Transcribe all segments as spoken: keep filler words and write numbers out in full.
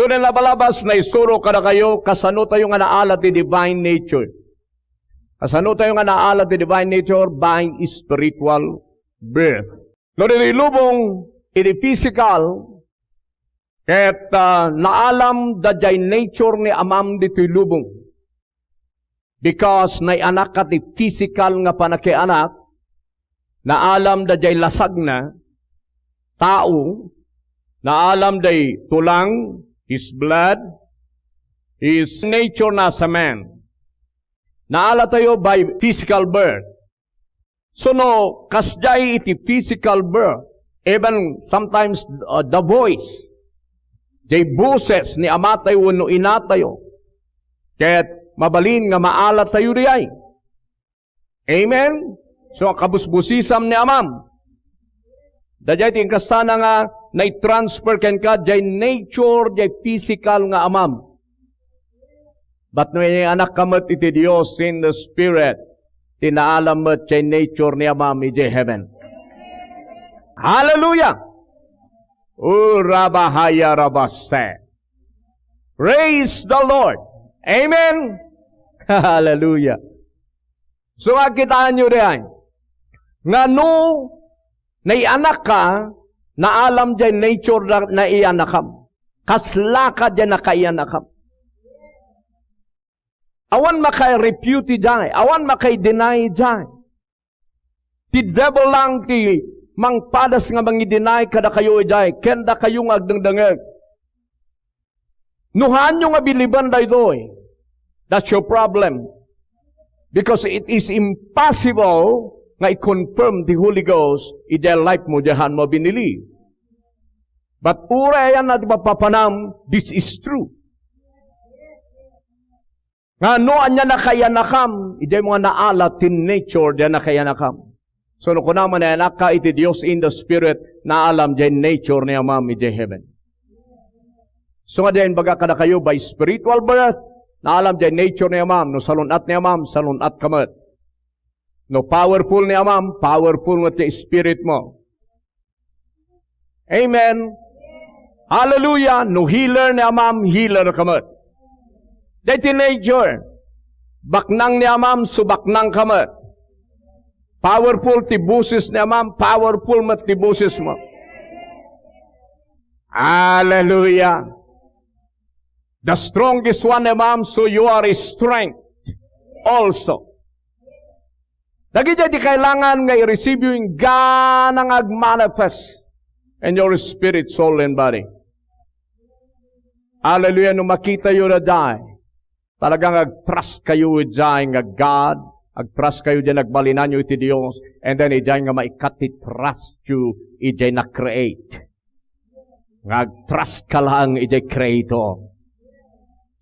So, no nabalabas, naisuro kadakayo, kasano tayo nga naala ti divine nature? Kasano tayo nga naala ti divine nature? By spiritual birth. No, ditoy lubong, idi physical, ket, ah, naalam daydiay nature ni Amam ditoy lubong. Because naianakka ti physical nga pannakianak, naalam daydiay lasagna, tao, naalam daydiay tulang, his blood, his nature na as a man. Naala tayo by physical birth. So, no, kasdiay iti physical birth, even sometimes, uh, the voice, diay boses ni amatayo wenno inatayo, ket mabalin nga maala tayo diay. Amen? So, kabusbusisam ni Amam. Daydiay ti inkasana nga naitransfer kenka diay nature, diay physical nga amam. But no, inianakka met iti Dios in the Spirit, ti naalam met diay nature ni Amam idiay heaven. Hallelujah! Urabahaya rabase. Praise the Lord. Amen. Hallelujah. So, nga kitaenyo diay, nga no naianakka, naalam diay nature na naianakam. Kaslaka diay nakaianakam. Awan maka-refute diay, awan maka-deny diay. Ti devil lang ti mangpadas nga mangi-deny kadakayo idiay, ken dakayo nga agdengdengngeg. No haanyo nga biliban daytoy, that's your problem. Because it is impossible nga i-confirm ti Holy Ghost idiay life mo, diay haanmo a binili. But uray ayanna ti mapapanam, this is true. Nga no ania nakaianakam, idiay mo nga naala ti nature diay nakaianakam. So, no kunam nga naianakka iti Dios in the Spirit, naalam diay nature ni Amam idiay heaven. So, nga diay inbaga kadakayo by spiritual birth, naalam diay nature ni Amam, no salun-at ni Amam, salun-atka met. No powerful ni Amam, powerful met ti spirit mo. Amen. Hallelujah. No healer ni Amam, healer ka met. Diay ti nature. Baknang ni Amam, so baknang ka met. Powerful ti boses ni Amam, powerful met ti boses mo. Hallelujah. The strongest one ni Amam, so you are strength also. Dagiti di kailangan nga i-receive you inggana nga agmanifest in your spirit, soul, and body. Hallelujah. No makita yo daydiay, talagang agtrust kayo idiay nga God, agtrust kayo diay nagbalinanyo iti Dios, and then idiay nga maikkat ti trust you idiay na-create. Nga agtrust ka laeng idiay Creator.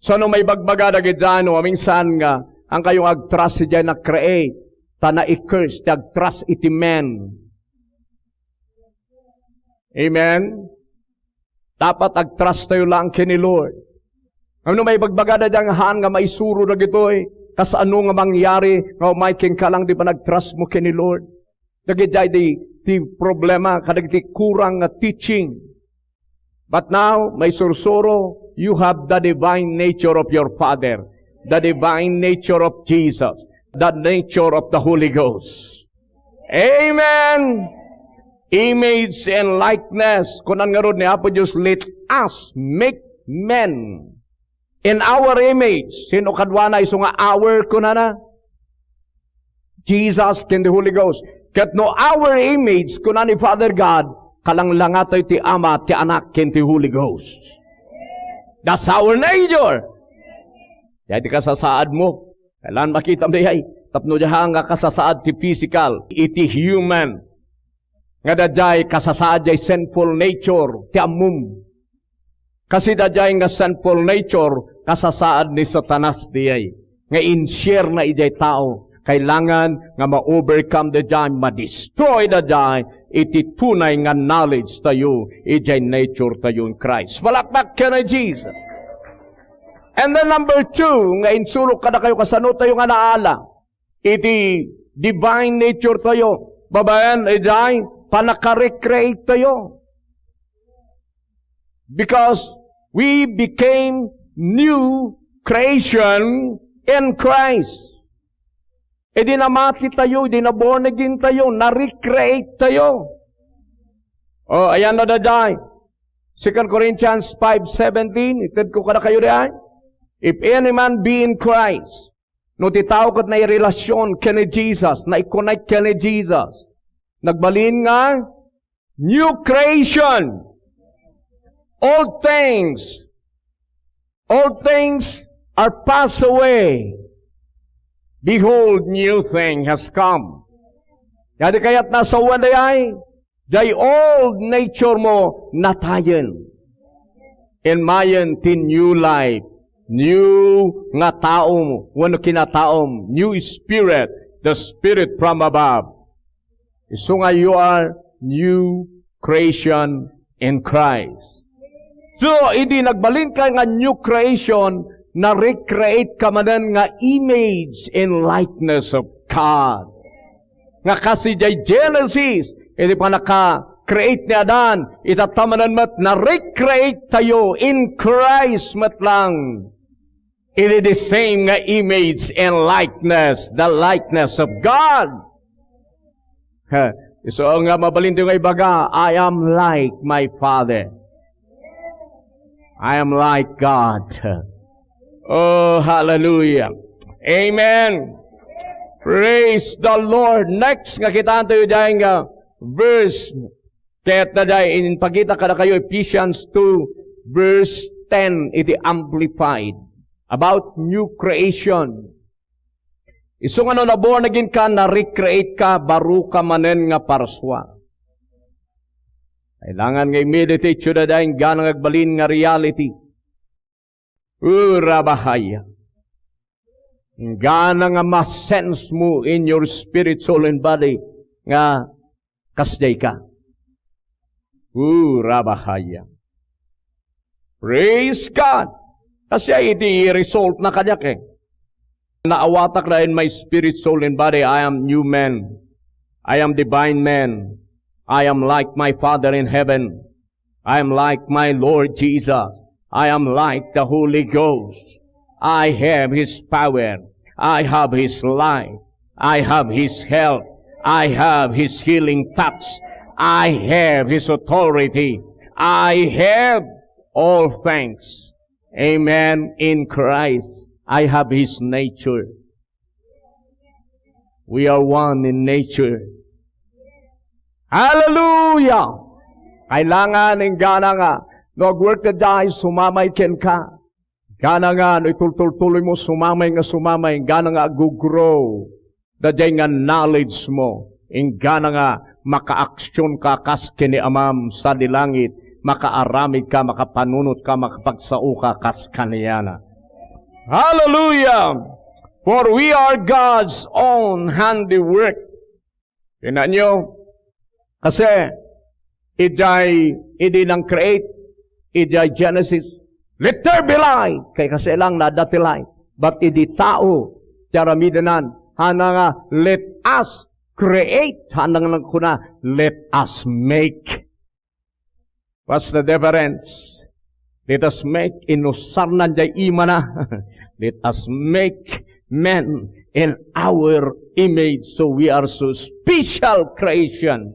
So, no maibagbaga dagiti no, maminsan nga, ang kayo agtrust idiay na-create, ta na-curse ti agtrust iti men. Amen? Dapat agtrust tayo lang ken ni Lord. Ngem no maibagbaga daydiay nga haan nga maisuro dagitoy, kasano nga mangyari nga umay kenka lang ti panagtrust mo ken ni Lord? Dagiti di, ti problema, kadagiti kurang nga teaching. But now, maisursuro, you have the divine nature of your Father, the divine nature of Jesus, the nature of the Holy Ghost. Amen! Image and likeness. Kunan ngarud ni Apo Dios, "Let us make men in our image." Sino kaduana isu nga our kunana? Jesus ken the Holy Ghost. Ket no our image, kuna ni Father God, kalanglangatayo ti Ama, ti Anak, ken ti Holy Ghost. That's our nature. Diay ti kasasaad mo. Kailangan makita mo diay. Tapno diay nga kasasaad ti physical, iti human. Nga daydiay kasasaad diay sinful nature ti ammom. Kasi daydiay nga sinful nature, kasasaad ni Satanas diay. Nga inshare na idiay tao. Kailangan nga ma-overcome daydiay, ma-destroy daydiay, iti tunay nga knowledge tayo, idiay nature tayo in Christ. Palakpak ken ni Jesus. And then number two, nga insurok kadakayo kasano tayo nga naala iti divine nature tayo. Babaen, idiay, panaka-recreate tayo. Because We became new creation in Christ. Idi namati tayo, idi na-born again tayo, na-recreate tayo. O, ayan na daydiay. Second Corinthians five seventeen, ited ko kadakayo diay. If any man be in Christ, no ti tao ket nairelasyon ken ni Jesus, nai-connect ken ni Jesus, nagbalin nga new creation. All things, all things are passed away. Behold, new thing has come. Kadi kayat nasawen dayay, jay old nature mo natayen. Immayen ti new life, new nga tao, wenno kinataom, new spirit, the spirit from above. Isu nga you are new creation in Christ. So, idi nagbalin ka nga new creation, na-recreate ka manen nga image and likeness of God. Nga kas idiay Genesis, idi panaka-create ni Adan, itatta manen met na-recreate tayo in Christ met lang. It is the same nga image and likeness, the likeness of God. Ha, isu nga mabalintayo nga ibaga, "I am like my Father. I am like God." Oh, hallelujah. Amen. Praise the Lord. Next nga kitaentayo diay nga verse. Ket daydiay, impakita kadakayo Ephesians two, verse ten, iti Amplified, about new creation. Isu nga no na-born again ka, na-recreate ka, baro ka manen nga parsua. Kailangan nga i-meditate tayo daydiay, inggana nga agbalin nga reality. Urabahaya. Inggana nga ma-sense mo in your spirit, soul, and body nga kasdiay ka. Urabahaya. Praise God. Kasdiay iti result na kaniak, eh. Naawatak na in my spirit, soul, and body, I am new man. I am divine man. I am like my Father in heaven. I am like my Lord Jesus. I am like the Holy Ghost. I have His power. I have His life. I have His help. I have His healing touch. I have His authority. I have all things. Amen. In Christ, I have His nature. We are one in nature. Hallelujah! Kailangan inggana nga, no agwork ka daydiay, sumamay kenka. Inggana nga, no itultultuloy mo, sumamay nga sumamay, inggana nga agugrow. Daydiay nga knowledge mo, inggana nga makaaksyon ka kas ken ni Amam sadi langit, makaaramid ka, makapanunot ka, makapagsao ka kas kaniana. Hallelujah! For we are God's own handiwork. Tingnan nyo, kasi idiay, idi nang-create, idiay Genesis, "Let there be light." Kay kasi lang na dati light. But idi tao, ti aramidenan, hana nga, "Let us create." Hana nga nagkuna, "Let us make." What's the difference? Let us make, inusarnan jay imana. Let us make men in our image, so we are so special creation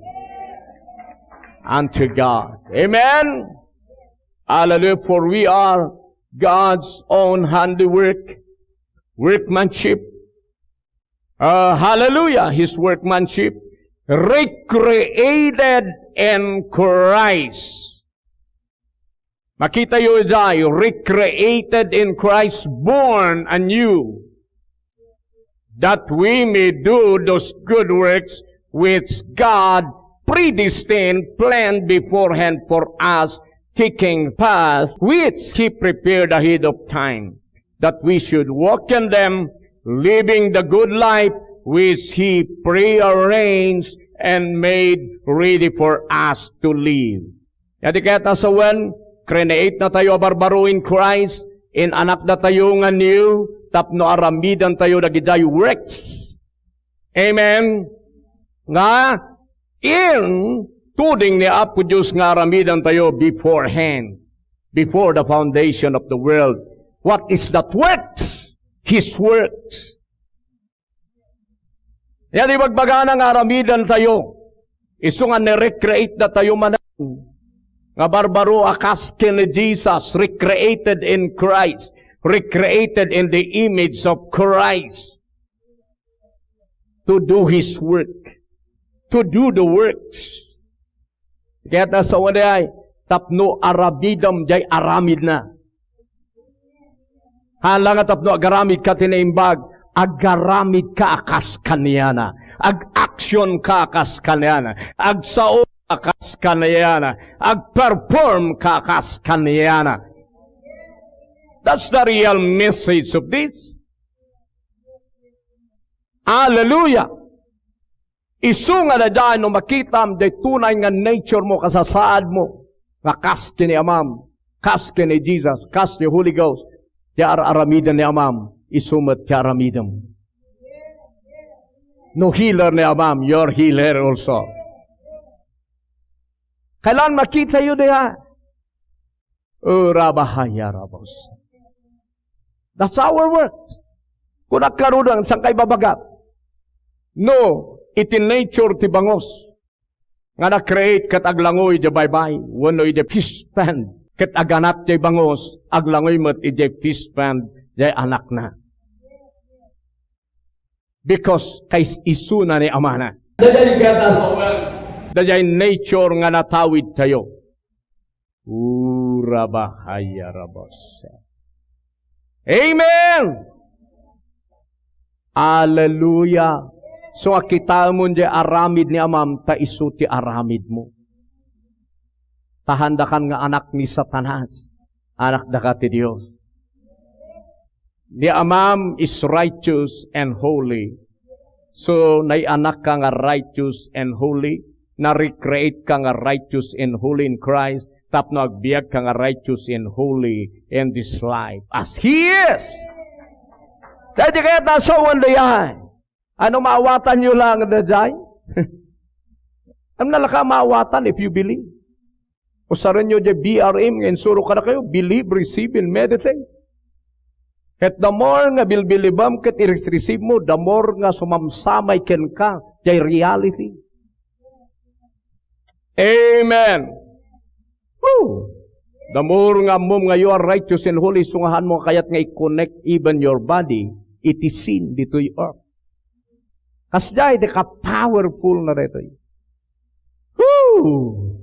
unto God. Amen? Hallelujah. For we are God's own handiwork, workmanship, Uh, hallelujah, His workmanship, recreated in Christ. Makita yo idiay, recreated in Christ, born anew, that we may do those good works which God predestined, planned beforehand for us, taking path which He prepared ahead of time, that we should walk in them, living the good life which He prearranged and made ready for us to live. Kadi ket nasawen, create na tayo a barbaro in Christ, in-anak na tayo nga new, tapno aramidan tayo dagiti works. Amen. Nga, in tuding ni Apo Dios nga aramidan tayo beforehand. before the foundation of the world. What is that works? His works. Yan, ibagbagana nga aramiden tayo. Isu nga ni-recreate na tayo manen. Nga barbaro a kas ken ni Jesus, recreated in Christ, recreated in the image of Christ. To do His work. To do the works. Ket ta sa wala ay, tapno aramidem jay aramidna. Haan la nga tapno agaramid ka ti naimbag, agaramid ka a kas kaniana. Ag-action ka a kas kaniana. Agsao ka a kas kaniana. Agperform ka a kas kaniana. That's the real message of this. Hallelujah! Isu nga daydiay no makitam, jay tunay nga nature mo, kasasaad mo, nga kas ken ni Amam, kas ken ni Jesus, kas ni Holy Ghost, ti ar-aramiden ni Amam, isu met ti aramidem. No healer ni Amam, you're healer also. Kailan makita yu diha? Urabahaya rabos. That's our work. Kunak karudang, saan kay babagak? No, iti nature ti bangus nga na-create ket aglangoy idi baybay, wenno idi fish pond, ket aganat jay bangus, aglangoy met idi fish pond jay anakna. Because kay isuna ni amana. Daydiay ket nasawen. Daydiay nature nga natawid tayo. Urabahaya rabos. Amen! Hallelujah! So, nga kitaemon jay aramid ni Amam, ta isu ti aramidmo. Ta haandakan nga anak ni Satanas, anakdaka ti Dios. Ni Amam is righteous and holy. So, naianakka nga righteous and holy, na-recreate ka nga righteous and holy in Christ, tapno agbiag ka nga righteous and holy in this life, as He is. Daydi kayat nasawen dayay. Ano, maawatanyo lang dayay? Ano, nalaka maawatan if you believe? Usarenyo jay B R M nga insuro kadakayo, believe, receive, and meditate. Ket the more nga bilbilibem ket irisrisibmo, the more nga sumamsamay kenka jay reality. Amen. Woo! The more nga ammom nga you are righteous and holy, isu nga haanmo nga kayat nga i-connect even your body iti sin ditoy earth. Kasdiay ti ka-powerful na daytoy. Woo!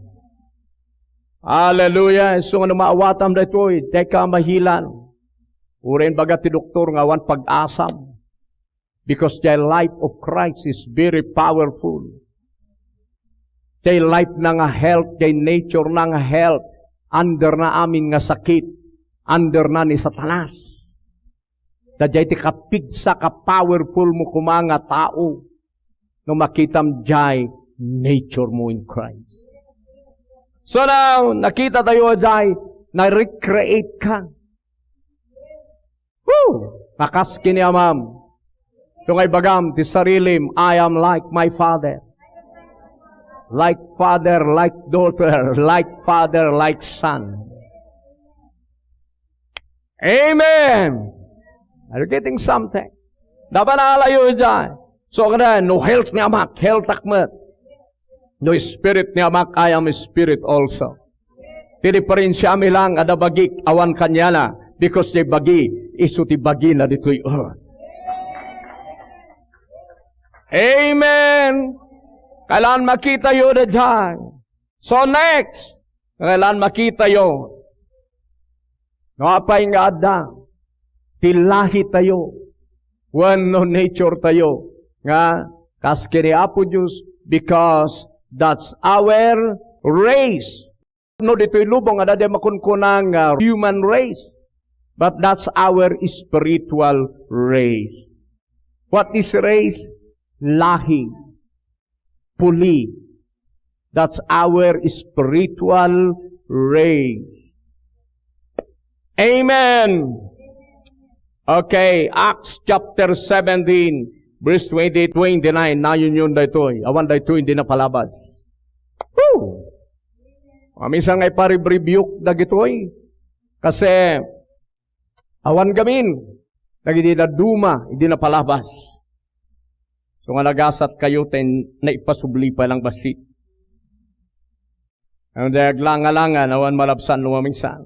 Hallelujah! Isu nga no maawatam daytoy, dayka mahilan. Uray imbaga ti doktor nga awan pag-asam. Because the life of Christ is very powerful. The life na nga health, the nature na nga health, under na amin nga sakit, under na ni Satanas. Daydiay ti kapigsa, ka-powerful mo koma nga tao no makitam jay nature mo in Christ. So now, nakita tayo jay, na-recreate ka. Woo! Kakas ken ni Amam. Isu nga ibagam ti sarilim, "I am like my Father." Like father, like daughter, like father, like son. Amen. Are you getting something? Dapat naalayo dyan. So, kada, no health ni Amak, health ak met. No spirit ni Amak, I am spirit also. Ti diferensiami lang, adda bagik, awan kaniana, because ti bagi, isu ti bagina ditoy earth. Amen. Kailan makita yu daydiay. So next, kailan makita yu. No apay nga adda, ti lahi tayo, wenno nature tayo, nga kas ken ni Apo Dios, because that's our race. No, ditoy lubong, adda di makunkuna nga human race. But that's our spiritual race. What is race? Lahi. Puli. That's our spiritual race. Amen. Okay, Acts chapter seventeen, verse twenty, twenty-nine. Nayon-yon daytoy. Awan daytoy, hindi na palabas. Woo! Maminsan nga iparebuke dagitoy. Kasi, awan gamin, dagiti dadduma, idi napalabas. So nga nagasatkayo, ten, naipasubli pa lang bassit. Ang dayag langa-langa, awan malabsan no maminsan.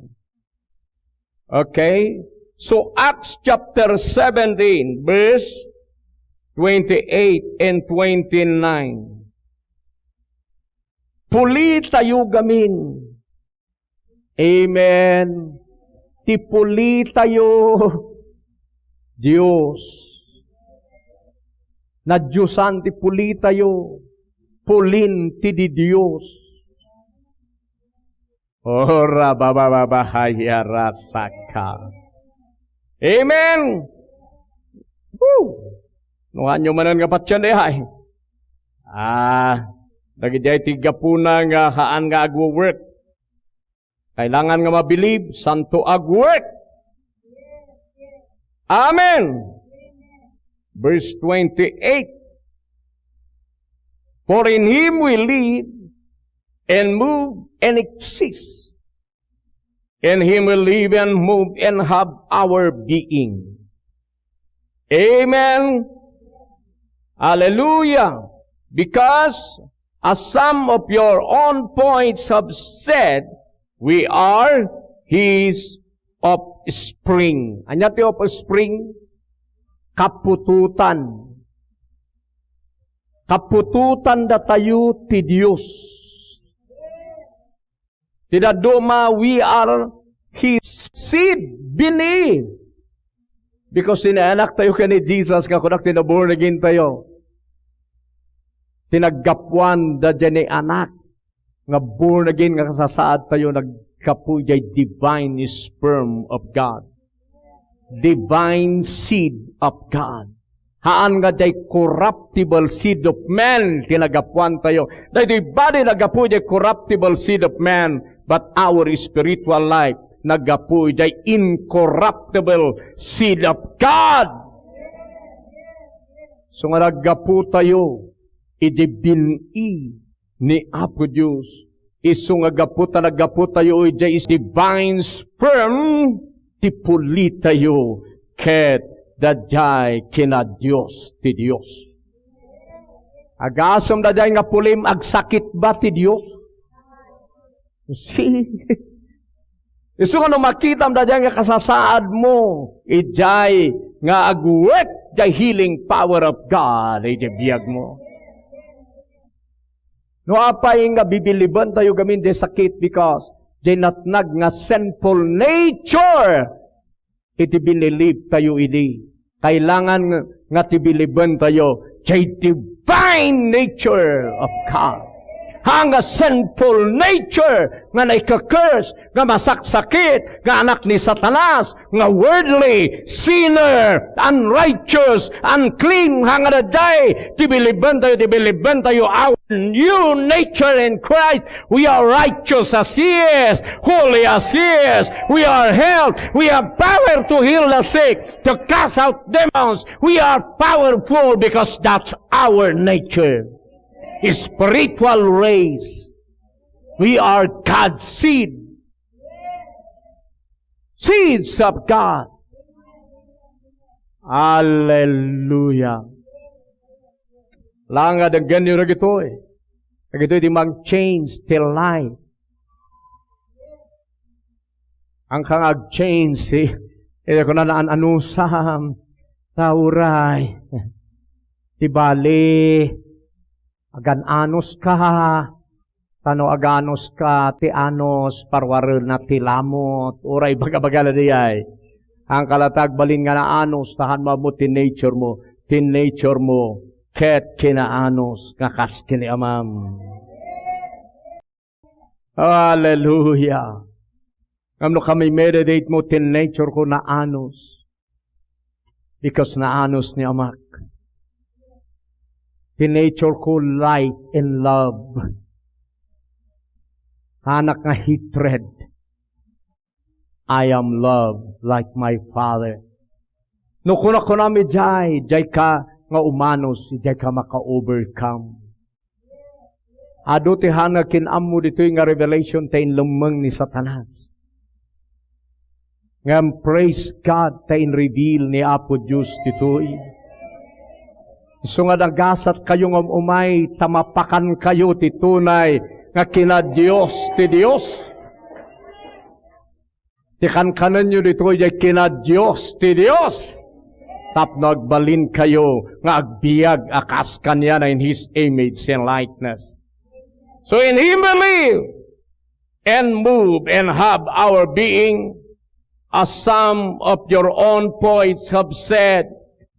Okay? So, Acts chapter seventeen, verse twenty-eight and twenty-nine. Pulitayo gamin. Amen. Ti pulitayo, Dios. Nadiosan ti pulitayo. Pulin ti di Dios. Ora baba baba hayara saka. Amen. Woo! No, anyo manen nga patien, eh, ay. Ah, dagiti ay ti gapuna nga haan nga agwo-work. Kailangan nga mabilib, santo agwork. Amen. Verse twenty-eight. For in him we live and move and exist. In him we live and move and have our being. Amen. Hallelujah. Because, as some of your own poets have said, we are his offspring. Ania ti offspring? Kaputotan. Kaputotan datayo ti Dios. Ti dadduma, we are his seed beneath. Because inanak tayo ken ni Jesus, nga kunak ti na-born again tayo. Ti naggapuan daydiay anak nga born again nga kasasaad tayo, naggapu idiay divine sperm of God. Divine seed of God. Haan nga diay corruptible seed of man ti naggapuan tayo. Daytoy body naggapu idiay corruptible seed of man, but our spiritual life naggapu idiay incorruptible seed of God. So nga naggapu tayo idi bin-i ni Apo Dios. Isu nga gapu ta naggapu tayo idiay is divine sperm, ti puli tayo ket daydiay kina Dios ti Dios. Agasem daydiay nga pulim, agsakit ba ti Dios? See? Isu nga no makitam daydiay nga kasasaad mo, idiay nga agwek diay healing power of God idiay biag mo. No apay nga bibiliben tayo gamin diay sakit, because diay natnag nga sinful nature iti binilib tayo idi. Kailangan nga, nga ti biliben tayo diay divine nature of God. Haan nga sinful nature nga naika-curse, nga masaksakit, nga anak ni Satanas, nga worldly, sinner, unrighteous, unclean, haan nga daydiay, ti biliben tayo, ti biliben tayo, our new nature in Christ. We are righteous as He is, holy as He is. We are healed. We have power to heal the sick, to cast out demons. We are powerful because that's our nature. Spiritual race. We are God's seed. Seeds of God. Hallelujah. Laeng nga denggenyo dagitoy. Dagitoy ti mang-change ti life. Haan nga ag-change, eh. Iti kunana, an-anusam, ta uray. Ti bali, agan-anuska, ta no aganuska, ti anus, parwarena ti lamut. Uray, baga-baga na diay. Haan ka latta agbalin nga naanus, ta haan mo ammo ti nature mo. Ti nature mo, ket kinaanus, nga kas ken ni Amam. Hallelujah. Ngem no kami meditate mo, ti nature ko naanus. Because naanus ni Amak. Ti nature ko light and love. Haanak nga hatred. I am love like my Father. No kunakunam idiay, diay ka nga umanus, diay ka maka-overcome. Adu ti haan nga kin-ammo ditoy nga revelation ta inlemmeng ni Satanas. Ngem praise God ta in-reveal ni Apo Dios ditoy. Isu nga nagasatkayo nga um-umay ta mapakankayo ti tunay nga kinadios ti Dios. Ti kankanenyo ditoy, diay kinadios ti Dios. Tapno agbalinkayo nga agbiag a kas kaniana in His image and likeness. So in Him we live and move and have our being, as some of your own poets have said,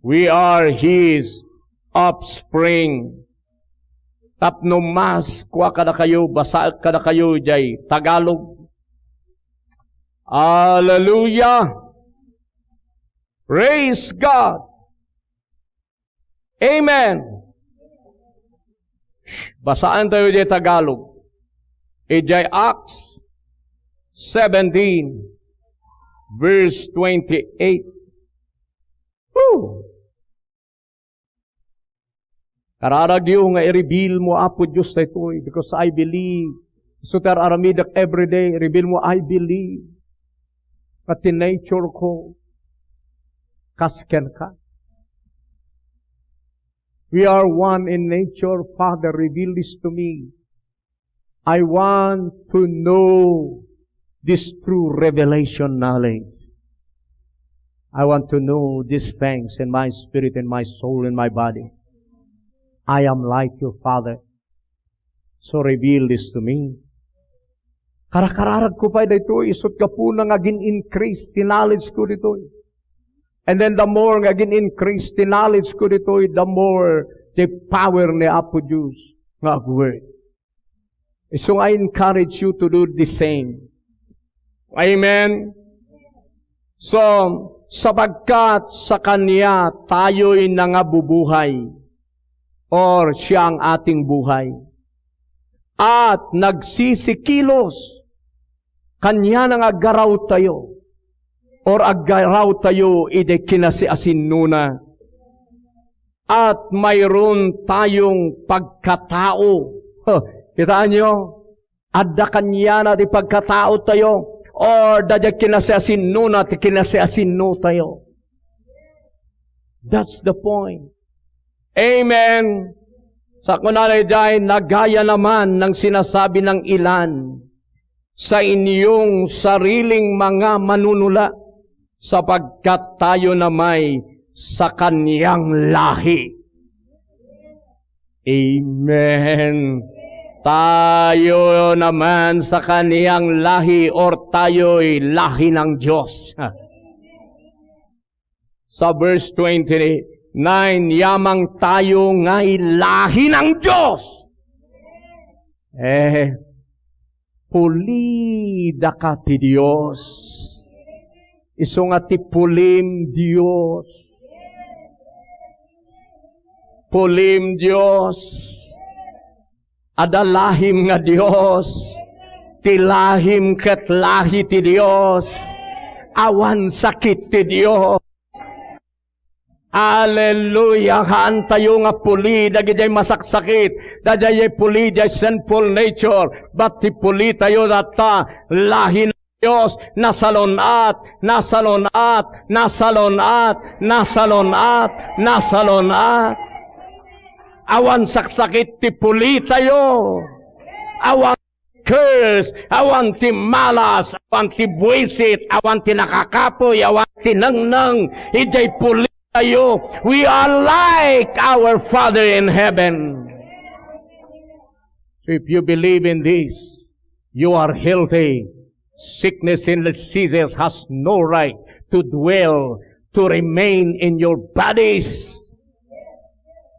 we are His offspring. Tapno mas kua kadakayo, basaek kadakayo diay Tagalog. Hallelujah! Praise God! Amen! Basaentayo diay Tagalog. Idiay Acts seventeen, verse twenty-eight. Woo! Kararagyo nga i-reveal mo, Apo Dios, daytoy, because I believe. Isu ti ar-aramidek every day, i-reveal mo, I believe. Nga ti nature ko, kas kenka. We are one in nature. Father, reveal this to me. I want to know this true revelation knowledge. I want to know these things in my spirit, in my soul, in my body. I am like you, Father. So reveal this to me. Karakararag ko pay daytoy, isut gapuna nga agin-increase ti knowledge ko ditoy. And then the more nga agin-increase ti knowledge ko ditoy, the more the power ni Apo Dios nga agwork. So I encourage you to do the same. Amen? So, sapagkat sa Kaniya tayo'y nangabubuhay, or Siya ang ating buhay, at nagsisikilos, Kaniana nga aggaraw tayo, or aggaraw tayo iti kinasiasinnona. At mayroon tayong pagkatao. Huh, kitaan nyo? Adda kaniana ti pagkatao tayo, or daydiay kinasiasinnona ti kinasiasinno tayo. That's the point. Amen. Sa kunana idiay, nagaya naman ng sinasabi ng ilan sa inyong sariling mga manunula, sapagkat tayo namay sa kaniyang lahi. Amen. Tayo naman sa kaniyang lahi, or tayo'y lahi ng Diyos. Sa verse twenty-nine, yamang tayo ngay lahi ng Diyos. Eh, pulidaka ti Dios. Isu nga ti pulim Dios. Pulim Dios. Adda lahim nga Dios. Ti lahim ket lahi ti Dios. Awan sakit ti Dios. Hallelujah! Haantayo nga puli dagidiay masaksakit, daydiay puli diay sinful nature, but ti puli tayo dayta, lahi ng Dios, nasalun-at, nasalun-at, nasalun-at, nasalun-at, nasalun-at. Awan saksakit ti puli tayo. Awan curse, awan ti malas, awan ti buisit, awan ti nakakapuy, awan ti nengneng, idiay puli tayo. We are like our Father in heaven. So if you believe in this, you are healthy. Sickness and diseases has no right to dwell, to remain in your bodies.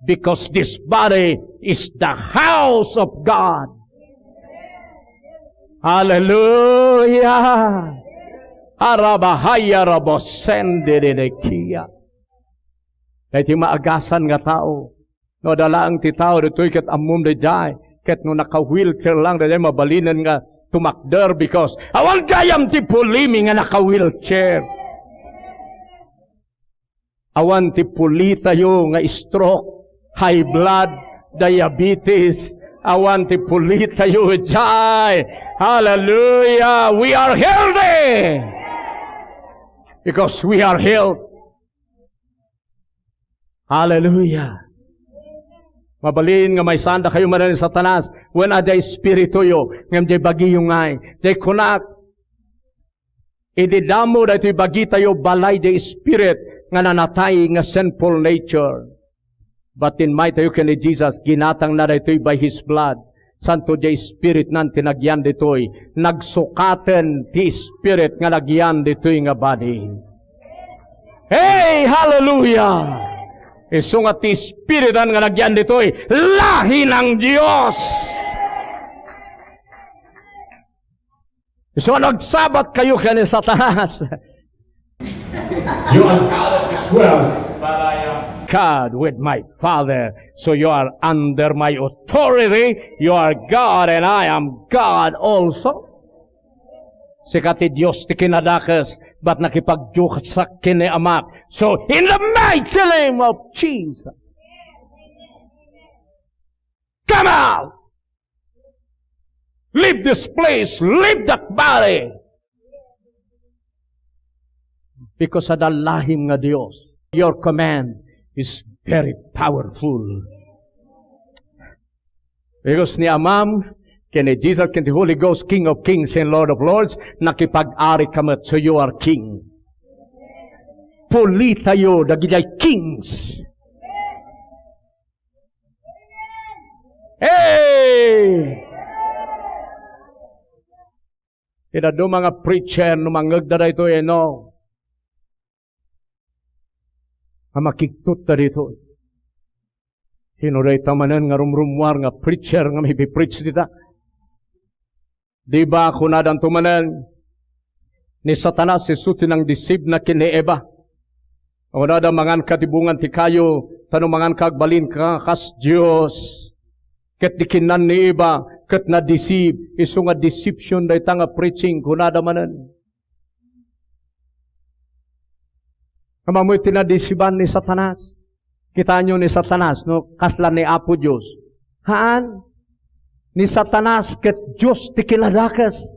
Because this body is the house of God. Hallelujah! Arabahaya rabosendededekia. Daytoy maagasan nga tao. No, adda laeng ti tao ditoy ket ammom daydiay. Ket no naka-wheelchair lang daydiay, mabalinen nga tumakder because awan gayam ti pulimi nga naka-wheelchair. Awan ti pulitayo nga stroke, high blood, diabetes. Awan ti pulitayo jay. Hallelujah! We are healthy! Because we are healed. Hallelujah. Mabalin nga maisaan dakayo manen ni Satanas, wen adda espirituyo, ngem diay bagiyo ngay. Diay kunak, idi damo daytoy bagitayo, balay diay spirit nga nanatay nga sinful nature. But tinmaytayo ken ni Jesus, ginatangna daytoy by His blood. Santo diay spirit nan ti nagyan ditoy. Nagsukaten ti spirit nga nagyan ditoy nga body. Hey, hallelujah! Isu nga ti spiritan nga nagyan ditoy, lahi ng Dios. So, nagsabat kayo ken ni Satanas. You are God as well, but I am God with my Father. So you are under my authority. You are God and I am God also. Sika ti Dios ti kinadakes, but nakipagdiosek ken ni Amak. So, in the mighty name of Jesus, come out! Leave this place. Leave that body. Because adda lahim nga Dios, your command is very powerful. Because ni Amam, ken ni Jesus, ken ti Holy Ghost, King of Kings and Lord of Lords, nakipag-arika met, so you are king. Pulitayo dagiti kings. Hey! Ti dadduma nga preacher, no mangngegda daytoy, eh, no? Nga makigtotta ditoy. Sino dayta manen nga rumrummuar nga preacher nga makipi-preach dita? Di ba, kunadanto manen, ni Satanas isu ti nangdeceivena ken ni Eva. Kunada, manganka ti bungan ti kayo, ta no manganka, agbalinka kas Dios. Ket di kinnan ni Eva, ket na-deceive. Isu nga deception dayta nga preaching, kunada manen. Ammom ti nadisiban ni Satanas? Kitaenyo ni Satanas, no, kasla ni Apo Dios? Haan. Ni Satanas ket Dios ti kinadakes.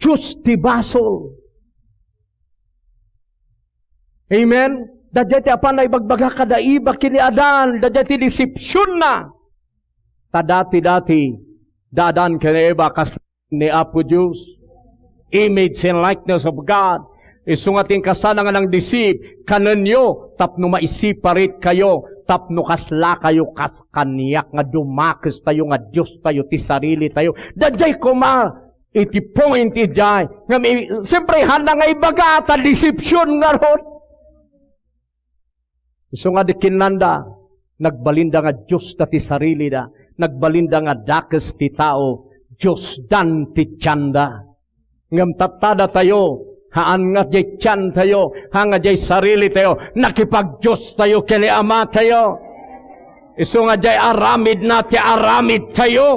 Dios ti basol. Amen? Daydiay ti apan naibagbaga kada Eva ken ni Adan, daydiay ti deceptionna. Ta dati-dati, da Adan ken Eva, kas ni Apo Dios. Image and likeness of God. Isu nga ti inkasana nga nang-deceive, kanenyo, tapno ma-separate kayo, tapno kasla kayo kas kaniak nga dumakes tayo nga Dios tayo ti sarili tayo. Daydiay koma iti point idiay. Nga may, siyempre, haan nga ibaga ta deception ngarud. Isu nga di kinnanda, nagbalinda nga Diosda ti sarilida, nagbalinda nga dakes ti tao, Diosdan ti tianda. Ngem tatta datayo, haan nga diay tiantayo, haan nga diay sarilitayo, nakipagdiostayo ken ni Amatayo. Isu nga diay aramidna ti aramidtayo.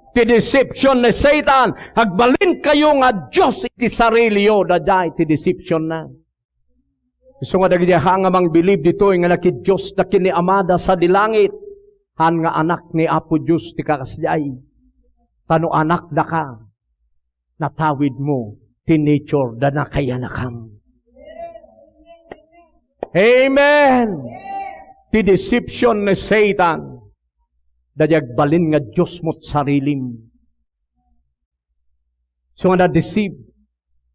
Ti deception ni Satan, agbalinkayo nga Dios iti sariliyo, daydiay ti deceptionna. Isu nga dagiti haan nga mangbilib ditoy nga nakidiosda ken ni Amada sadi langit, haan nga anak ni Apo Dios ti kakasdiay. Ta no anakdaka, natawidmo ti nature da nakayanakam. Amen! Ti deception ni Satan, daydiay agbalin nga Diosmo ti sarilim. Isu nga na-deceive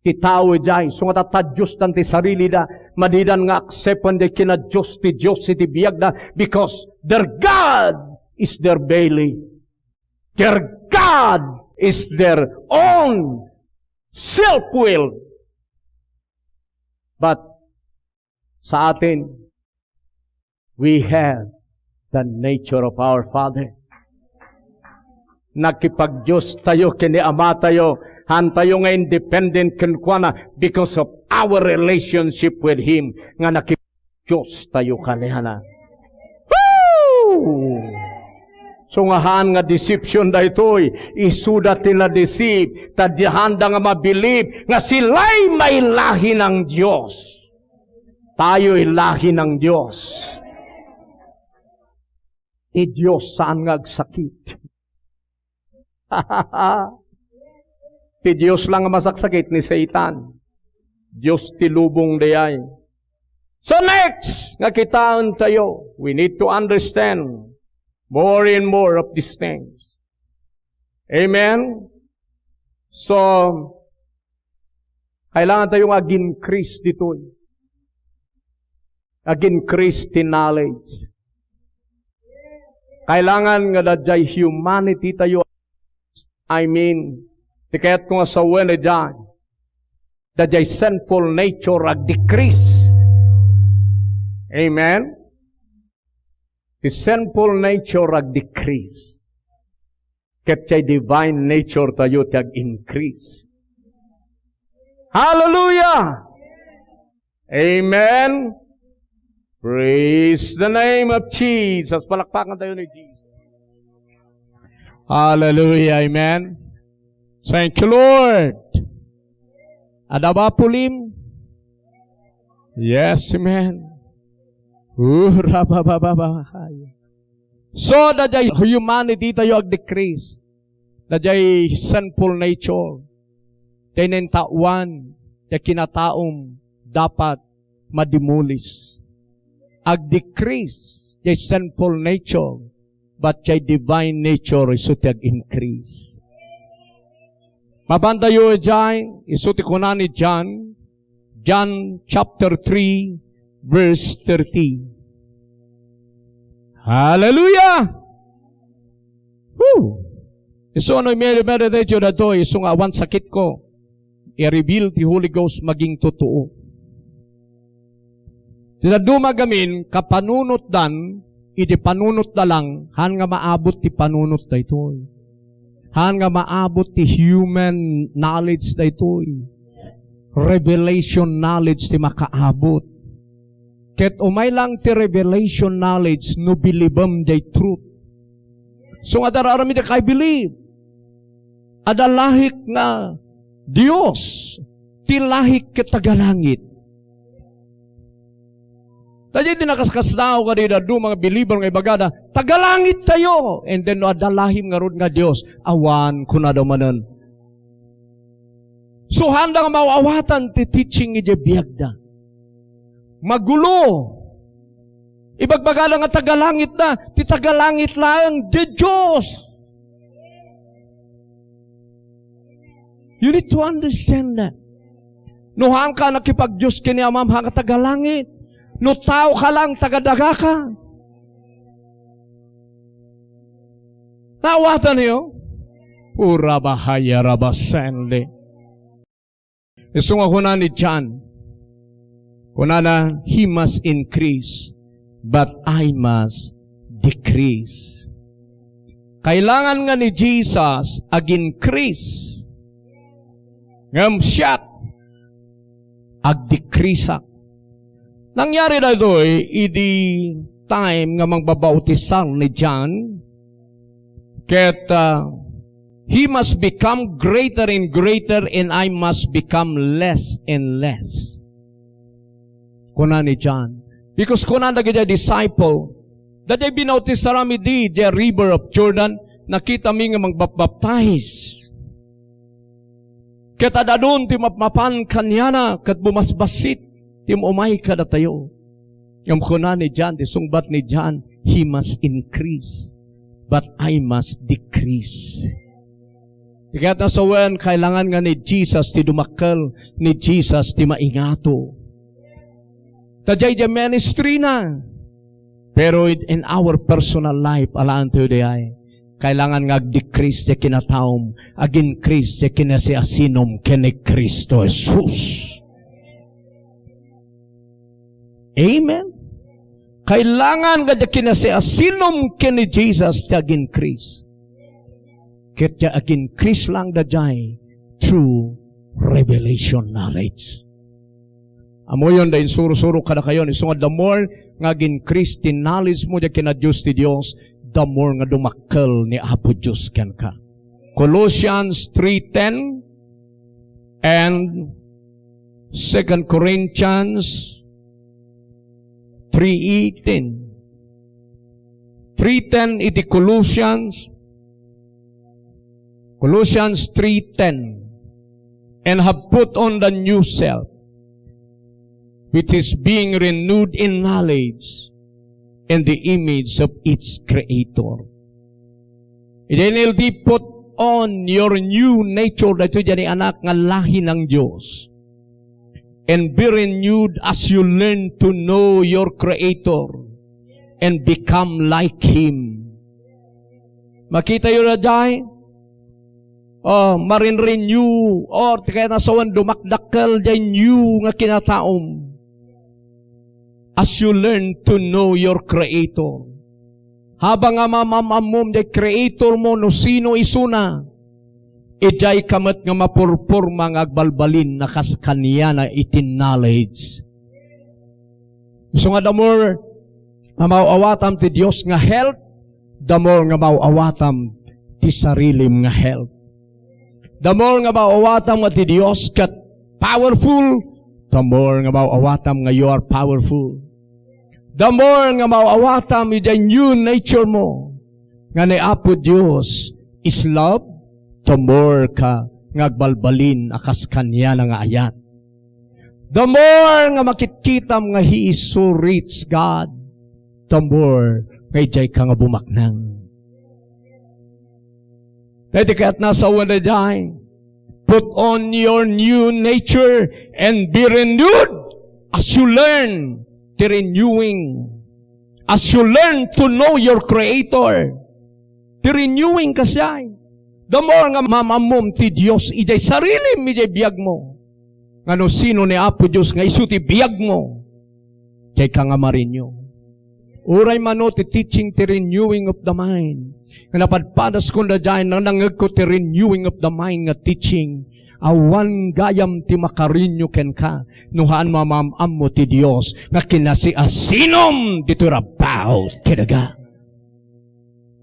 ti tao idiay. Isu nga tatta diosdan ti sarilida, madidan nga accepten diay kinadios ti Dios iti biagda, because their God is their belly. Their God is their own self-will. But sa atin, we have the nature of our Father. Nakipagdios tayo ken ni Ama tayo, haan tayo nga independent kenkuana because of our relationship with Him, nga nakipagdios tayo kaniana. Woo! So nga haan nga deception daytoy, isuda ti na-deceive, ta di handa nga mabilib nga sila'y may lahi ng Diyos. Tayo'y lahi ng Diyos. Ti Diyos saan nga agsakit. Ti Diyos lang nga masaksakit ni Satan. Dios ti lubong dayay. So next, nga kitaentayo, we need to understand more and more of these things. Amen? So, kailangan tayo nga ag-increase ditoy. Ag-increase ti knowledge. Kailangan nga daydiay humanity tayo. I mean, ti kayatko nga sawen daydiay. Daydiay sinful nature ag-decrease. Amen? Ti sinful nature ag-decrease. Ket ti divine nature tayo ti ag-increase. Hallelujah! Amen. Praise the name of Jesus. Palakpakan tayo ni Jesus. Hallelujah. Amen. Thank you, Lord. Adda ba pulim? Yes, amen. Ura ba ba ba ba. So, daydiay humanity tayo ag-decrease. Daydiay sinful nature. Daydiay naintaoan, daydiay kinataom, dapat madimulis. Ag-decrease, daydiay sinful nature, but daydiay divine nature, isu ti ag-increase. Mapantayo idiay, isu ti kuna ni John, John chapter three, verse thirty. Hallelujah! Woo! Isu no, i-meditate yo daytoy, isu nga awan sakitko, i-reveal ti Holy Ghost, maging totoo. Ti dadduma gamin, kapanunotdan, iti panunotda lang, haan nga maabot ti panunot daytoy. Haan nga maabot ti human knowledge daytoy. Revelation knowledge ti makaabot. Ket umay lang ti revelation knowledge no bilibem diay truth. So nga dar-aramidek, I believe. Adda lahik nga Dios, ti lahik ket tagalangit. Daydiay ti nakaskasdaaw kadi dadduma nga believer nga ibagada, "Tagalangit tayo." And then, no adda lahim ngarud nga Dios, awan, kunada manen. So, haanda nga maaw-awatan ti teaching idiay biagda. Magulo. Ibagbagada nga tagalangitda, ti tagalangit laeng, ti Dios. You need to understand that. No haanka nakipagdios ken ni Amam, haanka tagalangit. No taoka lang, tagadagaka. Naawatan niyo? Urabahaya rabasende. Isu nga kuna ni John, kunana, "He must increase, but I must decrease." Kailangan nga ni Jesus ag-increase, ngem siak, ag-decreaseak. Nangyari daytoy idi time nga mangbabautisar ni John, ket, ah, "He must become greater and greater, and I must become less and less." Kuna ni John. Because kuna dagiti disciple, "Daydiay binautisaram idi idiay river of Jordan, nakitami nga mangbapbaptize. Ket ad-adun ti mapmapan kaniana, ket bumasbassit ti umay kadatayo." Ngem kuna ni John, ti sungbat ni John, "He must increase, but I must decrease." Ti kayat nga sawen, kailangan nga ni Jesus ti dumakkel, ni Jesus ti maingato. Ta jay, jay ministry na. Pero in, in our personal life, alaantayo diay. Kailangan nga ag-decrease ti kinataom, ag-increase ti kinasiasinom ken ni Cristo Jesus. Amen? Kailangan nga ti kinasiasinom ken ni Jesus ti ag-increase. Ket ti ag-increase lang daydiay through revelation knowledge. Ammoyon, da insuro-suro kadakayo, isu nga the more nga ag-increase ti knowledge mo diay kina Dios ti Dios, the more nga dumakkel ni Apo Dios kenka. Colossians three ten and Second Corinthians three eighteen. Three ten iti Colossians, Colossians three ten, "And have put on the new self, which is being renewed in knowledge in the image of its creator. Idiay N L T, put on your new nature, daytoy diay anak nga lahi nang Dios. And be renewed as you learn to know your Creator and become like Him. Makitayo daydiay? Oh, marin-renew, or ti kayat na sawen, dumakdakkel diay new nga kinataom. As you learn to know your Creator. Habang nga maam-ammom diay Creator mo, no sino isuna, idiay ka met nga mapurporma nga agbalbalin a kas kaniana iti knowledge. Isu nga, the more nga maaw-awatam ti Dios nga health, the more nga maaw-awatam ti sarilim nga health. The more nga maaw-awatam nga ti Dios ket powerful, the more nga maaw-awatam nga you are powerful. The more nga maaw-awatam idiay new nature mo, nga ni Apo Dios is love, the more ka nga agbalbalin a kas kaniana nga ayat. The more nga makitkitam nga He is so rich, God, the more nga idiay ka nga bumaknang. Daytoy kayat na sawen daydiay. Put on your new nature and be renewed as you learn the renewing. As you learn to know your Creator. Ti renewing kasdiay. The more nga maam-ammom ti Dios idiay sarilim, idiay biagmo. Nga no sino ni Apo Dios nga isu ti biagmo, diay ka nga ma-renew. Uray mano ti teaching ti renewing of the mind. Nga napadpadaskon daydiay, nanangngegko ti renewing of the mind nga teaching. Awan gayam ti maka-renew kenka no haan maam-ammo ti Dios nga kinasiasinom ditoy rabaw ti daga.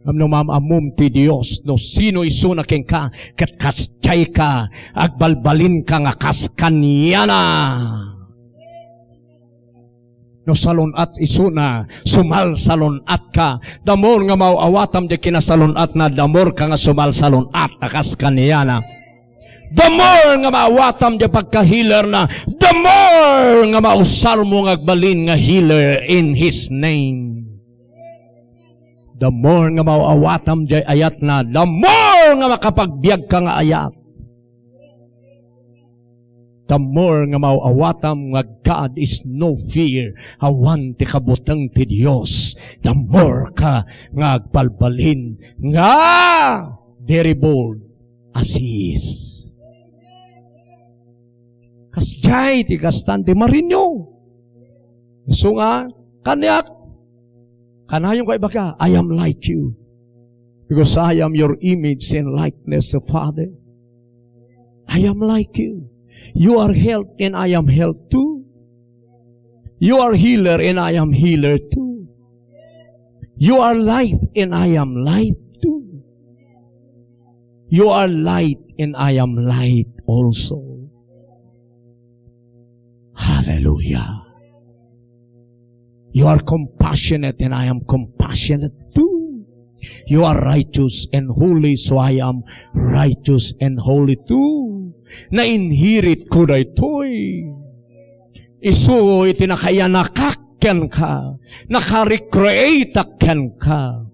Ngem no maam-ammom ti Dios, no sino isuna kenka, ket kasdiay ka, agbalbalinka nga kas kaniana. No salun-at isuna, sumalsalun-atka. The more nga maaw-awatam diay kinasalun-atna, the more ka nga sumalsalun-at a kas kaniana. The more nga maawatam diay pagka-healerna, the more nga mausarmo nga agbalin nga healer in His name. The more nga maawatam diay ayatna, the more nga makapagbiagka nga ayat. The more nga maawatam nga God is no fear, awan ti kabuteng ti Dios, the more ka nga agbalbalin nga very bold as He is. Kasdiay ti kastan ti ma-renew. Isu nga, kaniak, kanayonka ibaga, "I am like you. Because I am your image and likeness, O Father. I am like you. You are health and I am health too. You are healer and I am healer too. You are life and I am life too. You are light and I am light also." Hallelujah. You are compassionate and I am compassionate too. You are righteous and holy, so I am righteous and holy too. Na-inherit ko daytoy. Isu iti nakaiyanakak kenka, naka-recreateak kenka.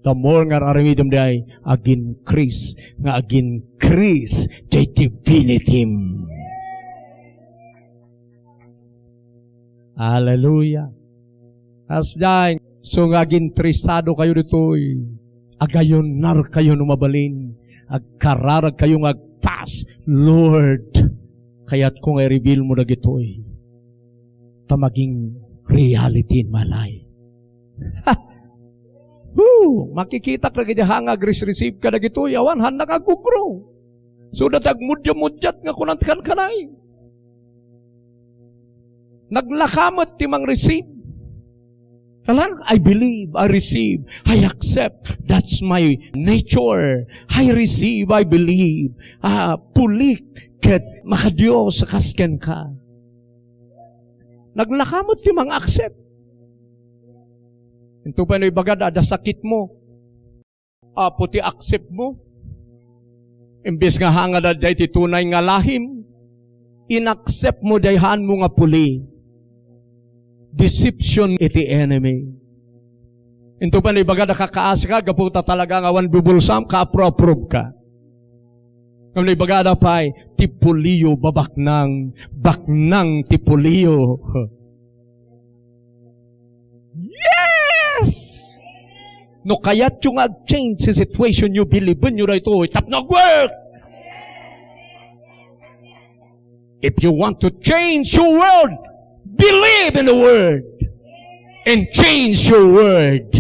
The more nga ar-aramidem diay, ag-increase, nga ag-increase diay divinity. Hallelujah. Kasdiay, isu nga aginteresado kayo ditoy, agayunar kayo no mabalin, agkararag kayo nga agpas, "Lord, kayatko nga i-reveal mo dagitoy. Ta maging reality in my life." Ha! Woo! Makikitak dagiti hanga agres-receive kadagitoy, awan, hannak agugro. So, dati agmudya-mudyat nga kunat kankanay. Naglaka met ti mang-receive. Kalan, "I believe, I receive, I accept. That's my nature. I receive, I believe." Ah, pulik ket makadios a kas kenka. Naglaka met ti mang-accept. Into pay no ibagada, adda sakit mo. Apo ti accept mo. Imbes nga hangada diay ti tunay nga lahim, inaccept mo diay haan mo nga puli. Deception iti enemy. Into pay no ibagada kakaasi ka, gapu ta talaga nga awan bubulsam, kaapro-approve ka. Ngem no ibagada pay, ti polio, babaknang, baknang ti polio. Yes! No kayatyo nga ag-change ti situation yo, believe-enyo daytoy tapno ag-work. If you want to change your world, believe in the word and change your world.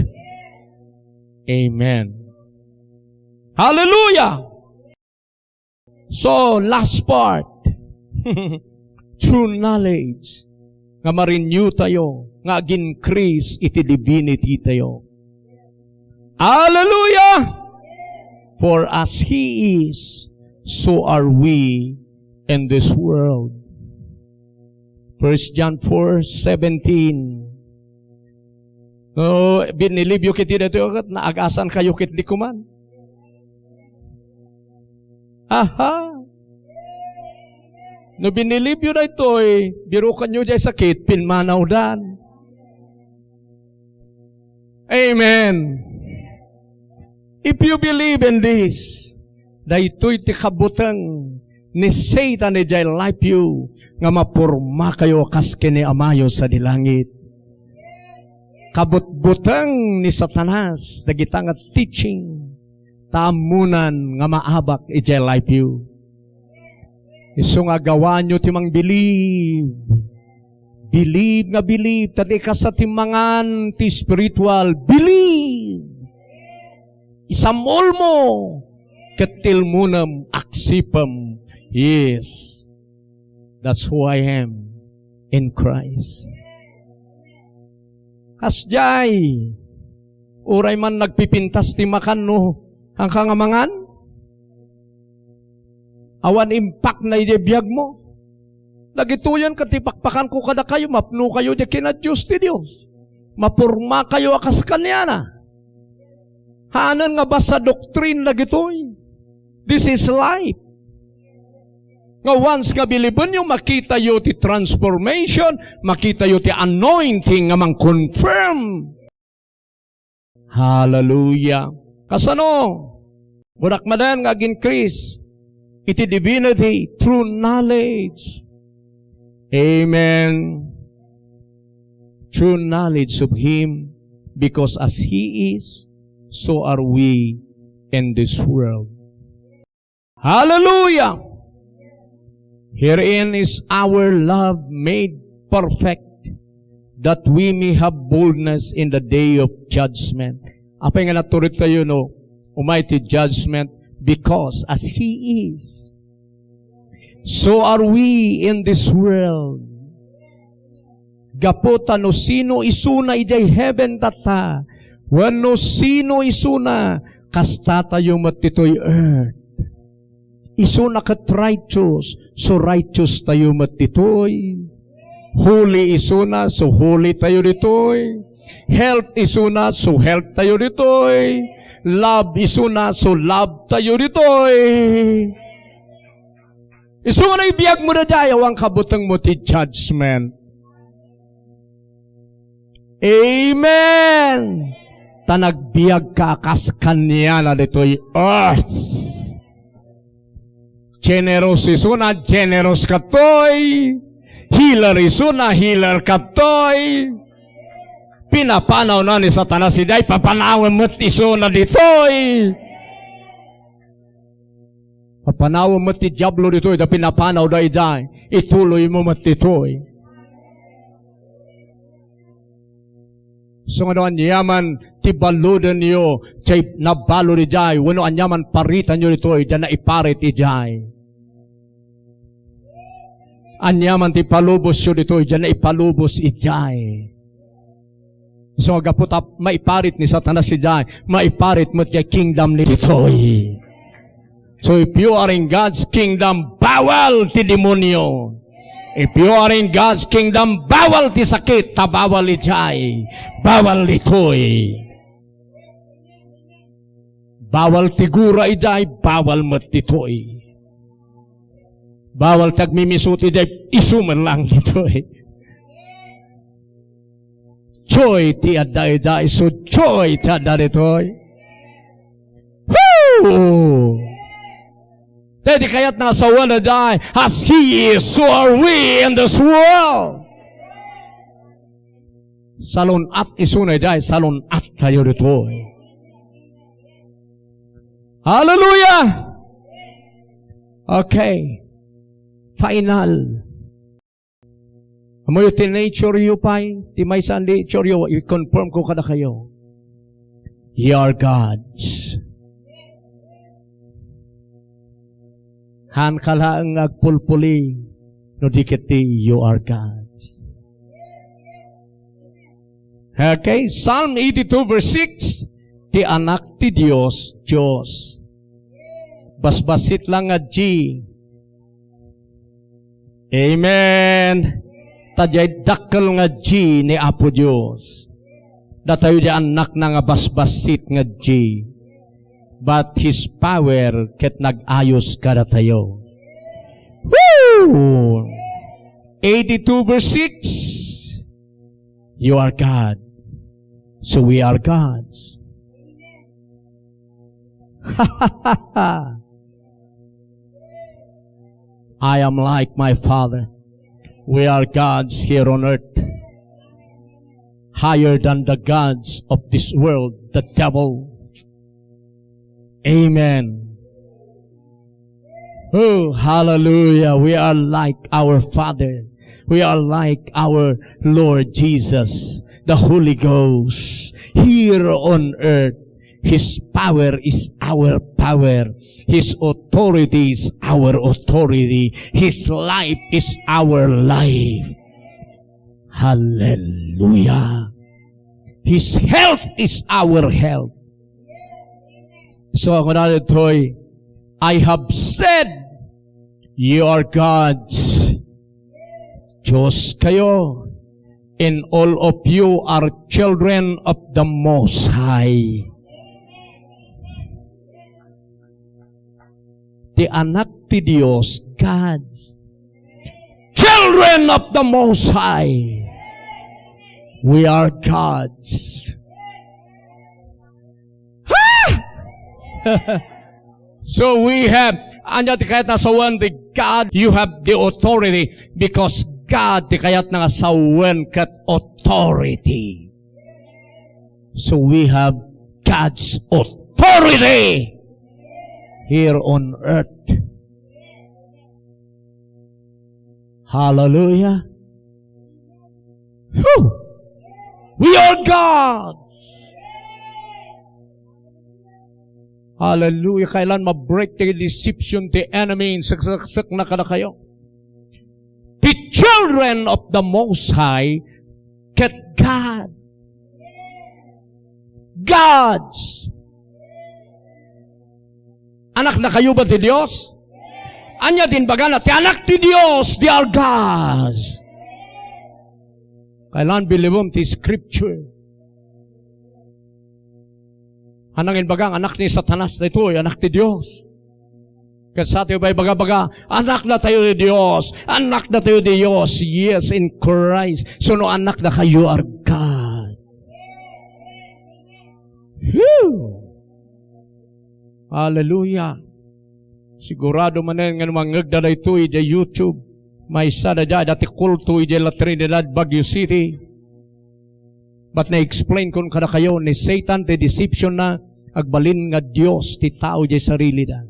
Amen. Hallelujah! So, last part. True knowledge. Nga ma-renew tayo, nga ag-increase iti divinity tayo. Hallelujah! For as He is, so are we in this world. First John four seventeen. No, binilibyo kiti daytoy, ket naagasan kayo ket di kuman. Aha! No binilibyo daytoy, birukanyo jay sakit, pimmanawdan. Amen. If you believe in this, daytoy ti kabuteng ni Satan idiay life yo nga mapormakayo a kas ken ni Amayo sadi langit. Kabutbuteng ni Satanas dagita nga teaching ta ammonan nga maabak idiay life yo. Isu nga agawanyo ti mangbilib. Bilib nga bilib, ta di kasta ti mangan ti spiritual. Bilib! Isamulmo, ket tilmonem, aksipem. Yes. That's who I am in Christ. Kasdiay, uray man nagpipintas ti makan no, haanka nga mangan? Awan impact na idiay biag mo. Dagitoyen ket ti pakpakanko kadakayo, mapnokayo idiay kinadios ti Dios. Mapormakayo a kas kaniana. Haanen nga basta doctrine dagitoy. This is life. Nga once nga bilibenyo, makitayo ti transformation, makitayo ti anointing nga mang-confirm. Hallelujah. Kasano? Kunak manen nga ag-increase iti divinity through knowledge. Amen. True knowledge of Him, because as He is, so are we in this world. Hallelujah! Herein is our love made perfect, that we may have boldness in the day of judgment. Apay nga natured tayo, no? Umay ti judgment, because as He is, so are we in this world. Gapu ta no sino isuna idiay heaven data, wenno sino isuna, kasta tayo met ditoy earth. Isuna ket righteous, so righteous tayo met ditoy. Holy isuna, so holy tayo ditoy. Health isuna, so health tayo ditoy. Love isuna, so love tayo ditoy. Isu nga naibiyag mo daydiay, awan kabuteng mo ti judgment. Amen. Ta nagbiag ka a kas kaniana ditoy earth. Generous isuna, generous katoy. Healer isuna, healer katoy. Pinapanawna ni Satanas idiay, papanawen met isuna ditoy. Papanawem met ti Diablo ditoy, ta pinapanawda idiay. Ituloymo met ditoy. So, nga no aniaman ti baludenyo, diay nabalud idiay, wenno aniaman paritanyo ditoy, diay naiparit idiay. Aniaman ti palubosyo ditoy, diay naipalubos idiay. So, gapu ta maiparit ni Satanas idiay, maiparit met diay kingdom ni ditoy. So, if you are in God's kingdom, bawal ti demonyo. If you are in God's kingdom, bawal ti sakit, ta bawal idiay, bawal ditoy. Bawal ti gura idiay, bawal met ditoy. Bawal ti agmimisut idiay, isu met lang ditoy. joy ti adda idiay, isu joy ti adda ditoy. Woo! Daydi kayatna nga sawen idiay, as He is, so are we in this world. Salun-at isuna idiay, salun-attayo ditoy. Hallelujah! Okay. Final. Ammoyo ti nature yo pay, ti maysa a nature yo, i-confirm ko kadakayo. You are gods. Haanka laeng nga agpulpuli, no di ket ti you are gods. Okay, Psalm eighty-two verse six, ti Anak ti Dios, Dios. Basbasit lang nga G. Amen. Ta diay dakkel nga G ni Apo Dios. Datayo di annakna nga basbasit nga G. But His power ket nag-ayos kadatayo. Woo! Eighty-two verse six. You are God. So we are gods. I am like my Father. We are gods here on earth. Higher than the gods of this world, the devil. Amen. Oh, hallelujah. We are like our Father. We are like our Lord Jesus, the Holy Ghost, here on earth. His power is our power. His authority is our authority. His life is our life. Hallelujah. His health is our health. So, ang una ditoy, "I have said, you are gods." Diyos kayo, and all of you are children of the Most High. Ti anak ti Dios, gods. Children of the Most High. We are gods. Ha? So we have, ania ti kayatna sawen ti God, you have the authority, because God ti kayatna nga sawen ket authority. So we have God's authority here on earth. Hallelujah. Whew! We are gods. Hallelujah. Kailan ma-break ti deception ti enemy, insaksaksakna kadakayo. The children of the Most High, ket God. Gods. Anakna kayo ba ti Dios? Ania ti imbagana? Ti anak ti Dios, they are gods. Kailan bilibem ti scripture. Anang inbaga nga anak ni Satanas daytoy, anak ti Dios. Ket sa tayo ba ibaga-baga, anak na tayo ni Dios, anak na tayo ni Dios. Yes, in Christ. So no anak na kayo, are God. Whew! Hallelujah. Sigurado manen nga no mangngegda daytoy idiay YouTube, maysa da diay dati kulto idiay La Trinidad, Baguio City. But na-explain kon kadakayo ni Satan ti deception na, agbalin nga Dios ti tao idiay sarilida.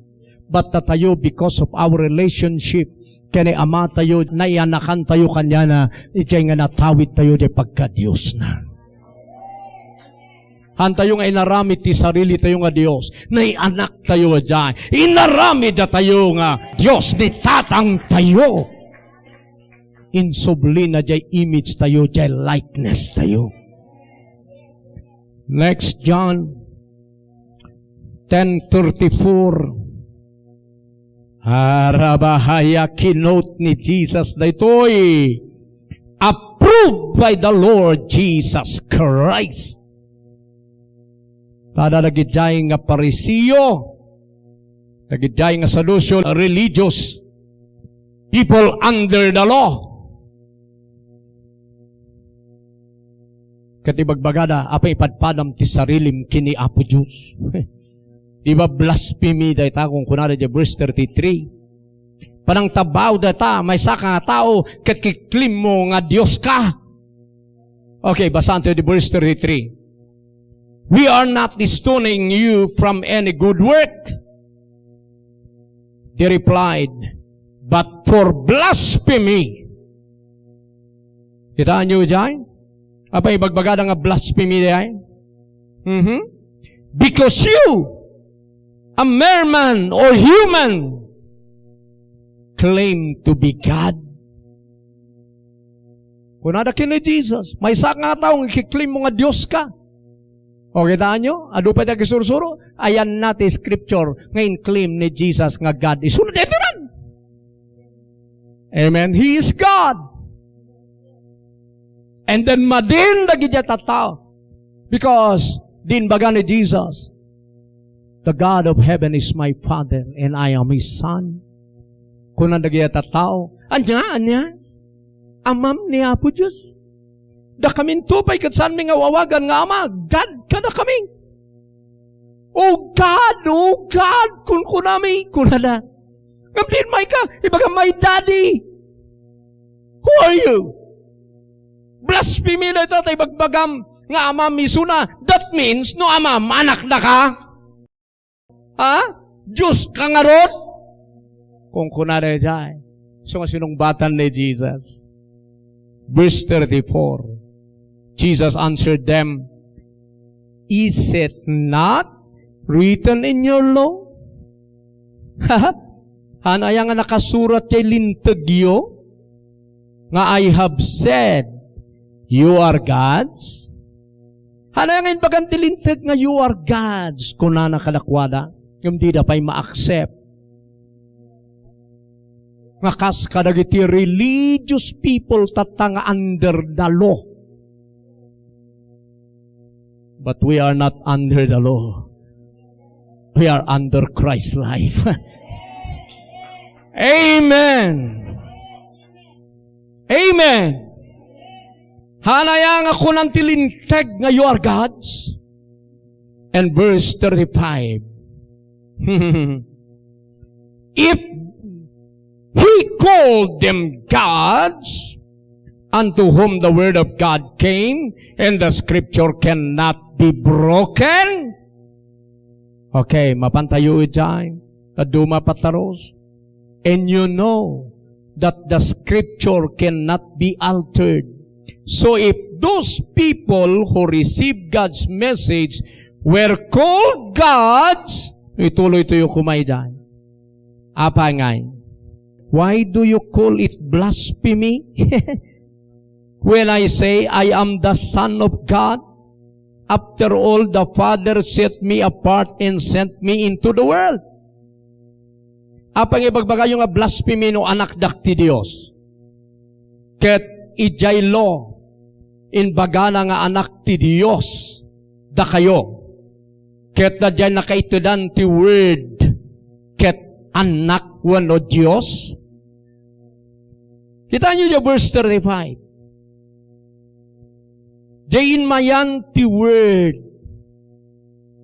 But datayo, because of our relationship ken ni Ama tayo, naianakan tayo kaniana, idiay nga natawid tayo di pagka-Dios na. Hantayo nga inaramid ti sarili tayo nga Dios. Naianak tayo a diay. Inaramid tayo nga Dios ni Tatang tayo. Insubli na diay image tayo, diay likeness tayo. Next, John ten thirty-four. Arabahaya, keynote ni Jesus daytoy. Approved by the Lord Jesus Christ. Tada dagidiay nga Pariseo, dagidiay nga Saduceo, religious people under the law. Ket ibagbagada, "Apay ipadpadam ti sarilim ken ni Apo Dios?" Di ba blasphemy dayta kung kunada di verse thirty-three? Panangtabao dayta, maysa ka nga tao, ket kiklaim mo nga Dios ka. Okay, basaen tayo di verse thirty-three. "We are not stoning you from any good work," they replied, "but for blasphemy." Kitaan niyo diay? Apay ibagbagada nga blasphemy diay? Mhm. "Because you, a mere man or human, claim to be God." Kunada ken ni Jesus, "Maysa ka nga tao nga kiklaim mo nga Dios ka." O, kitaan niyo? Adu pay dagiti sursuro. Ayanna ti scripture nga in-claim ni Jesus nga God. Isunod iti man. Amen. He is God. And then madin dagiti tattao. Because din baga ni Jesus, "The God of heaven is my Father, and I am His Son." Kuna dagiti tattao, "Ania, ania? Amam ni Apo Dios? Dakaminto pay ket saanmi nga awagan nga Ama, God kadakami." "O God, O God," kunkunami, kunada. Ngem din mayka, ibagam, "My Daddy, who are you?" Blasphemy na ito, ta ibagbagam nga amam isuna. That means, no amam, anak daka? Ha? Dios ka ngarud? Kunkunada diay. So, nga sinungbatan ni Jesus. Verse thirty-four. Jesus answered them, "Is it not written in your law?" Haanay nga nakasurat diay lintegyo nga, "I have said, 'You are gods'?" Haanay nga imbagan ti linteg nga, "You are gods," kunana kadakuada, ngem dida pay ma-accept. Nga kas kadagiti religious people tatta nga under the law. But we are not under the law. We are under Christ life. Amen. Amen. Haanay nga kunan ti linteg nga, "You are gods." And verse thirty-five. If he called them gods, unto whom the word of God came, and the scripture cannot be broken. Okay, mapantayo idiay. Adu mapatarus. And you know that the scripture cannot be altered. So if those people who received God's message were called gods, ituloy tayo kumay dyan. Apay ngay? Why do you call it blasphemy? When I say, "I am the Son of God," after all, the Father set me apart and sent me into the world. Apay nga ibagbagayo nga blasphemy no anakdak ti Dios? Ket idiay law, imbagana nga anak ti Dios dakayo. Ket diay nakaitedan ti word ket anak wenno Dios. Kitaenyo diay verse thirty-five. Diay immayan ti word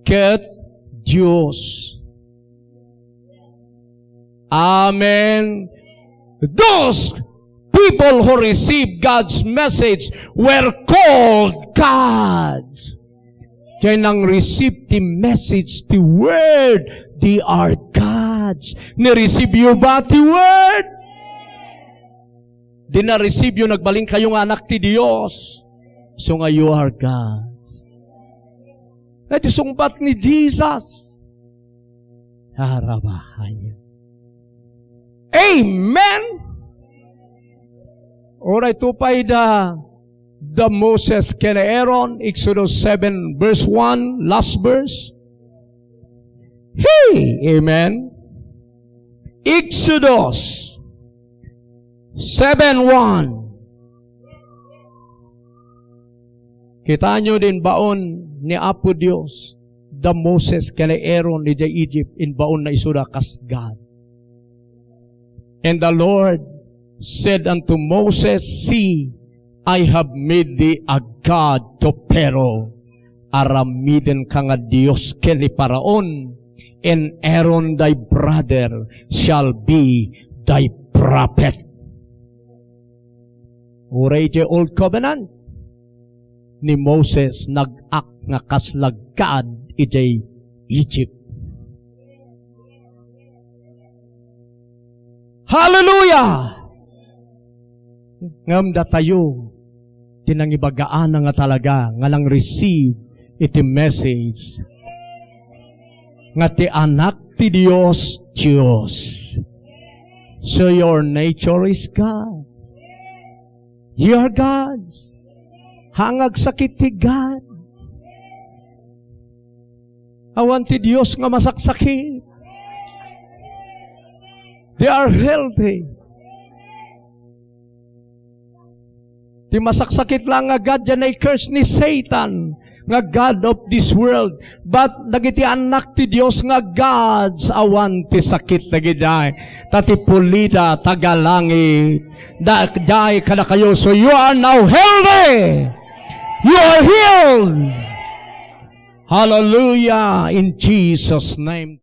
ket Dios. Amen. Those people who received God's message were called gods. Diay nang-receive ti message, ti word, they are gods. Ni-receive yo ba ti word? Di na-receive yo, nagbalin kayo nga anak ti Dios. So nga you are God. Iti sungbat ni Jesus. Harabahay. Amen. Uray to pay da, da Moses ken Aaron, Exodus seven verse one, last verse. Hey, amen. Exodus seven one. Kitaenyo din baon ni Apo Dios, da Moses ken Aaron idiay Egypt, imbaonna isuda kas God. And the Lord said unto Moses, "See, I have made thee a god to Pharaoh. Aramidenka nga Dios ken ni Faraon, and Aaron thy brother shall be thy prophet. Uray iti Old Covenant, ni Moses nag-act nga kasla god idiay Egypt. Hallelujah! Ngem datayo, ti nangibagaana nga talaga nga nang-receive iti message nga ti Anak ti Dios, Dios. So your nature is God. You are God's. Haan nga agsakit ti God. Awan ti Dios nga masaksakit. They are healthy. Ti masaksakit lang nga god, diay na i-curse ni Satan, nga god of this world. But dagiti anak ti Dios nga gods, awan ti sakit dagidiay. Ta ti pulida, taga langit, da-, diay kadakayo. So you are now healthy. You are healed. Hallelujah. In Jesus' name.